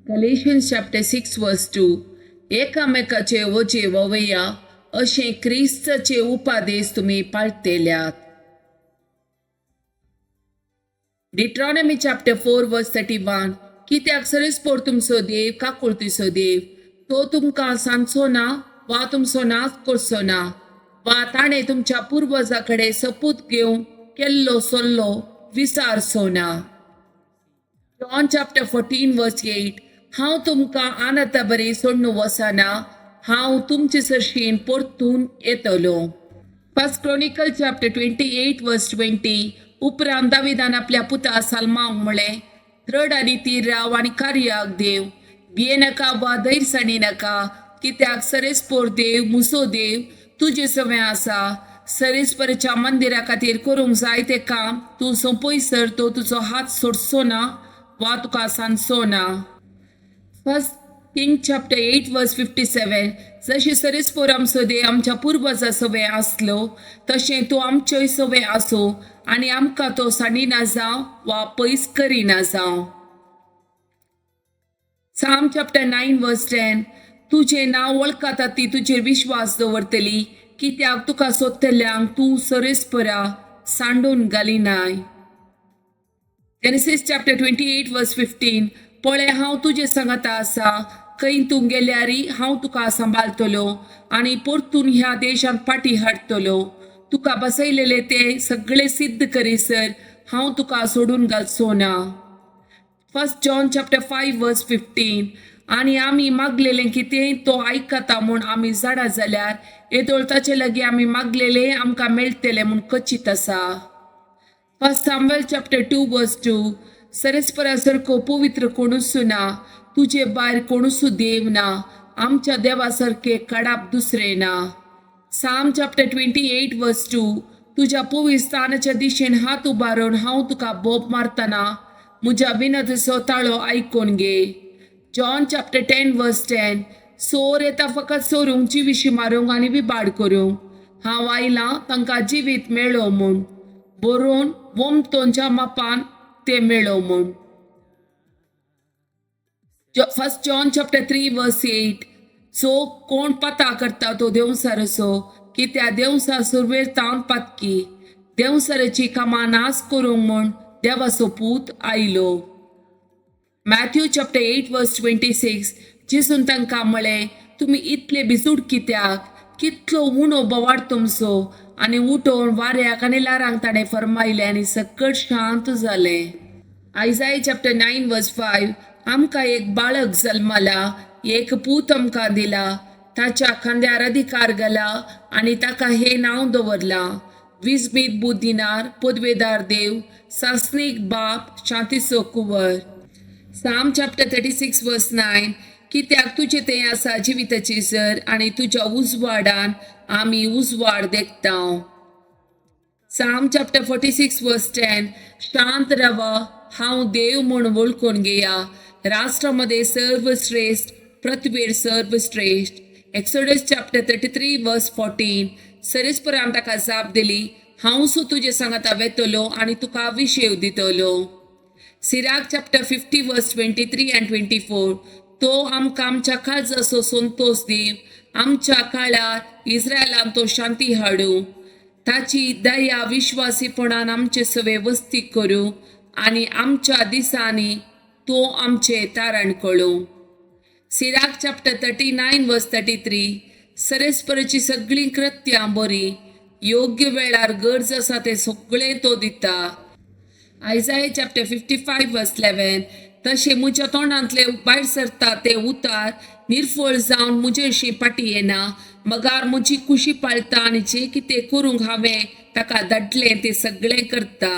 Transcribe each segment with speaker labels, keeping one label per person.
Speaker 1: Galatians chapter 6 verse 2, एकामेकाचे वजे वोवया अशें क्रिस्ताचे उपादेश तुमी पाळटेल्यात. Deuteronomy chapter 4 verse 31, कित्याक सरेस्पोर तुमचो देव काकुळतीचो देव, तो तुमकां सांगचो ना वा तुमचो नाच करचो ना वा ताणें तुमच्या पुर्वजा कडेन सपूत घेवन केल्लो सल्लो विसारचो ना. John chapter 14 verse 8, हांव तुमकां आनंदा बरी सोडून वचना, हांव तुमचे सरशीन परतून येतलो. First Chronicle chapter 28 verse 20, उपरांत दाविदान आपल्या पुता सालमांक म्हळें, दृढ आनी थीर राव आनी कार्याक देव, भिये नाका वा धैरसाणी नाका, कित्याक सरेस्पोर देव मुसो देव तुजे सवें आसा. सरेस्परच्या मंदिरा खातीर करूंक जाय तें काम तूं सोंपयसर तो तुजो हात सोडचो ना वा तुका सांदचो ना. First King chapter 8 verse 57, जशें सरेस्पोर आमचो देव आमच्या पुर्वजा सवें आसलो तशें तूं आमच्योय सवें आसूं आनी आमकां तो सांडिना जावं वा पयस करिना जावं. Psalm chapter 9 verse 10, तुजें नांव वळखता ती तुजेर विश्वास दवरतली, कित्याक तुका सोदतल्यांक तूं सरेस्परा सांडून घालिनाय. Genesis chapter 28 verse 15, पळय हांव तुजे सांगाता आसा, खंय तूं गेल्यारी हांव तुका सांबाळटलो आनी परतून ह्या देशांत फाटीं हाडटलो. तुका बसयलेले ते सगळे सिद्ध करीसर हांव तुका सोडून घालचो ना. First John chapter 5 verse 15, आनी आमी मागलेलें कितें तो आयकता म्हूण आमी जाणा जाल्यार येदोळ ताचे लागीं आमी मागलेलें आमकां मेळटलें म्हूण खचीत आसा. First Samuel chapter 2 verse 2, सरेस्परा सारको पवित्र कोणूच ना, तुजे भायर कोणूच देव ना, आमच्या देवा सारके कडाप दुसरे ना. Psalm chapter 28 verse 2, तुज्या पवित्र स्थानाच्या दिशेन हात उबारून हांव तुका बोब मारतना म्हज्या विनतीचो ताळो आयकून घे. John chapter 10 verse 10, चोर येता फकत चोरूंक, जिविशी मारूंक आनी विबाड करूंक, हांव आयलां तांकां जिवीत मेळो म्हूण, बरोवन वोमतोंच्या मापान ते मेळो म्हूण. First John chapter 3 verse 8, जो कोण पता करता तो देंवचाराचो, कित्याक देंवचार सुरवेर तावन पातकी. देंवचाराची कामां नाश करूंक म्हूण देवाचो पूत आयलो. Matthew chapter 8 verse 26, जेजून तांकां म्हळें, तुमी इतले भिजूड कित्याक, कितलो उणो बोवाळ तुमचो. आनी उठोवन वाऱ्याक आनी ल्हारांक ताणें फर्मायलें आनी सकट शांत जालें. Isaiah chapter 9 verse 5, आमकां एक बाळक जल्मला, एक पूत आमकां दिला, ताच्या खांद्यार अधिकार घाला आनी ताका हें नांव दवरलां, विस्मीत बुद्धिनार, पदवेदार देव, सासणीक बाप, शांतीचो कुंवर. Psalm chapter 36 verse 9, कित्याक तुजें तें आसा जिविताची सर आनी तुज्या उजवाडान आमी उजवाड देखता. Psalm chapter 46 verse 10, शांत रावा, हांव देव म्हूण वळखून घेया, राष्ट्रामध्ये सर्वश्रेष्ठ, पृथ्वीर सर्वश्रेष्ठ. Exodus chapter 33 verse 14, सरेस्परान ताका जाप दिली, हांव सु तुजे सांगाता वेतलो आनी तुका विशेव दितलो. Sirach chapter 50 verse 23 and 24, तो आमकां आमच्या काळजाचो संतोश दी, आमच्या काळार इस्रायलान तो शांती हाडूं, ताची दया विश्वासीपणान आमचे सवे वस्ती करूं आनी आमच्या दिसांनी तो आमचे तारण कळूं. Sirach chapter 39 verse 33, सरेस्पराची सगळीं कृत्यां बरीं, योग्य वेळार गरज आसा तें सगळें तो दिता. Isaiah chapter 55 verse 11, तशें म्हज्या तोंडांतले भायर सरता ते उतार निर्फळ जावन म्हजेशी फाटीं येना, मगार म्हजी खुशी पाळटा आनी जें कितें करूंक हांवें ताका धाडलें तें सगळें करता.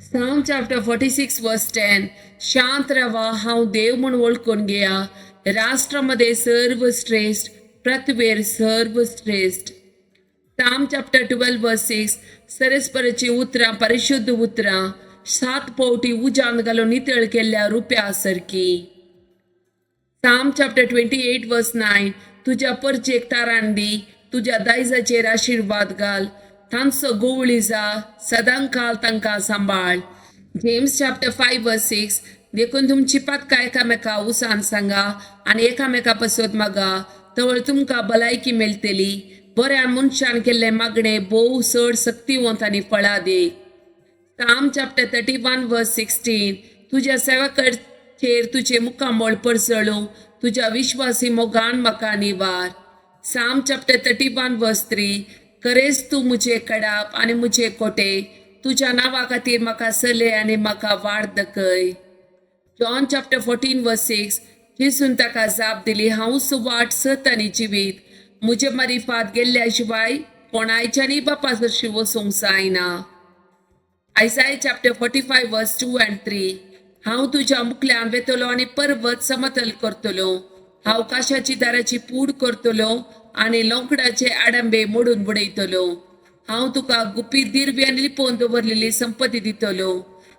Speaker 1: Psalm chapter 46 verse 10, शांत रावा, हांव देव म्हूण वळखून घेया, राष्ट्रामध्ये सर्वश्रेष्ठ, पृथ्वीर सर्वश्रेष्ठ. Psalm chapter 12 verse 6, सरस्पराची उतरां परिशुद्ध उतरां, 7 फावटी उज्यांत घालून नितळ केल्ल्या रुप्या सारकी. Psalm chapter 28 verse 9, तुज्या परचेक ताराण दी, तुज्या दायजाचेर आशिर्वाद घाल, तांचो गोवळी जा, सदांकाल तांकां सांबाळ. James chapter 5 verse 6, देखून तुमची पातकां एकामेका उसान सांगा आनी एकामेका पसत मागा, तवळ तुमकां भलायकी मेळटली. बऱ्या मनशान केल्लें मागणें भोव चड सक्तिवंत आनी फळादीक. Psalm chapter 31 verse 16. तुज्या सेवकाचेर तुजें मुखामळ परजळूं, तुज्या विश्वासी मोगान म्हाका निवार. Psalm chapter 31 verse 3. खरेंच तूं म्हजें कडाप आनी म्हजें कोटे, तुज्या नांवा खातीर म्हाका चलय आनी म्हाका वाट दाखय. John chapter 14 verse 6. जेजून ताका जाप दिली, हांवूच वाट, सत आनी जिवीत. म्हजे मारिफात गेल्ल्या शिवाय कोणायच्यानी बापा सरशी वचूंक जायना. Isaiah chapter 45 verse 2 and 3. हांव तुज्या मुखल्यान वेतलो आनी पर्वत समतल करतलो. हांव काशाची दाराची पूड करतलो आनी लोंकडाचे आडंबे मोडून बुडयतलो. हांव तुका गुपीत दिर्वी आनी लिपोवन दवरलेली संपत्ती दितलो.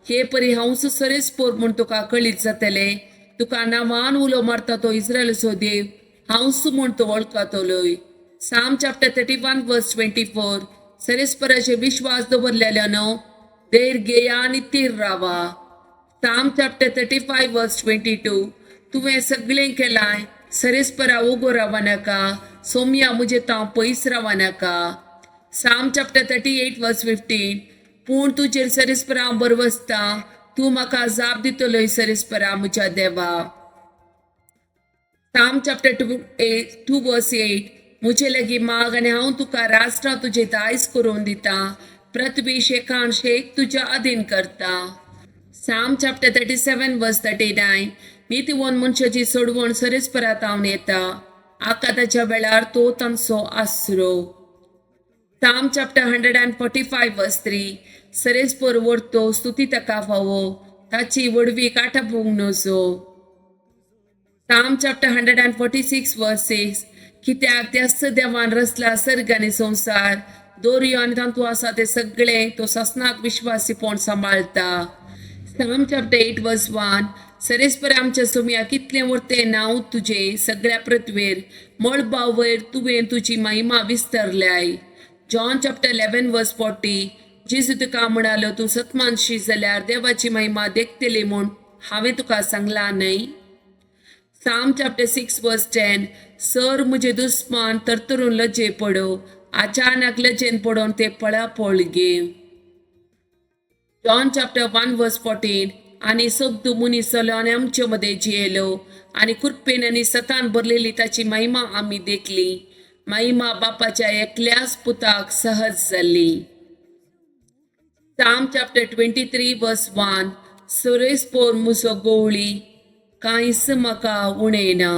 Speaker 1: हे परी हांव सरेस्पोर म्हूण तुका कळीत जातलें. तुका नांवान उलो मारता तो इस्रायलाचो देव हांवच म्हूण तो वळखतलोय. Psalm chapter 31 verse 24. सरेस्पराचेर विश्वास दवरलेल्यानो धैर्य घेया आनी थीर रावा. Psalm chapter 35 verse 22. तुवें सगळें केलां, सरेस्परा उगो रावा नाका, सोम्या म्हजे तांव पयस रावा नाका. Psalm chapter 38 verse 15. पूण तुजेर सरेस्परा हांव बरवसता, तूं म्हाका जाप दितलोय सरेस्परा म्हज्या देवा. Psalm chapter 2 verse 8. म्हजे लागीं माग आनी हांव तुका राष्ट्रां तुजें दायज करून दितां, पृथ्वी शेकान शेक तुज्या अधीन करता. Psalm chapter 37 verse 39. नितीवंत मनशाची सोडवण सरेस्परा तावन येता, आकाताच्या वेळार तो तांचो आसरो. Psalm chapter 145 verse 3. सरेस्पर व्हरतो स्तुती ताका फावो, ताची व्हडवी काठापूंक नजो. Psalm chapter 146 verse 6. कित्याक त्याच देवान रचला सर्ग आनी संवसार, दोरयो आनी तातूंत आसा ते सगळे तो ससनाक विश्वासीपण सांबाळटा. Psalm chapter 8 verse 1. सरेस्पर आमच्या सोम्या कितलें व्हडलें नांव तुजें सगळ्या पृथ्वेर, मळबा वयर तुवें तुजी महिमा विस्तरल्याय. John chapter 11 verse 40. जेजू तुका म्हणालो, तूं सतमानशी जाल्यार देवाची महिमा देखतली म्हूण हांवें तुका सांगलां न्हय. Psalm chapter 6 verse 10. Sir म्हजे दुस्मान तरतरून लजे पडो, अचानक लजेन पडोवन ते पळापळ घे. John chapter 1 verse 14. आनी शब्द मनीस जालो आनी आमचे मदें जियेलो, आनी कृपेन आनी सतान भरलेली ताची महिमा आमी देखली. महिमा बापाच्या एकल्याच पुताक सहज जाल्ली. Psalm chapter 23 verse 1. सरेस्पोर म्हजो गवळी, कांयच म्हाका उणें ना.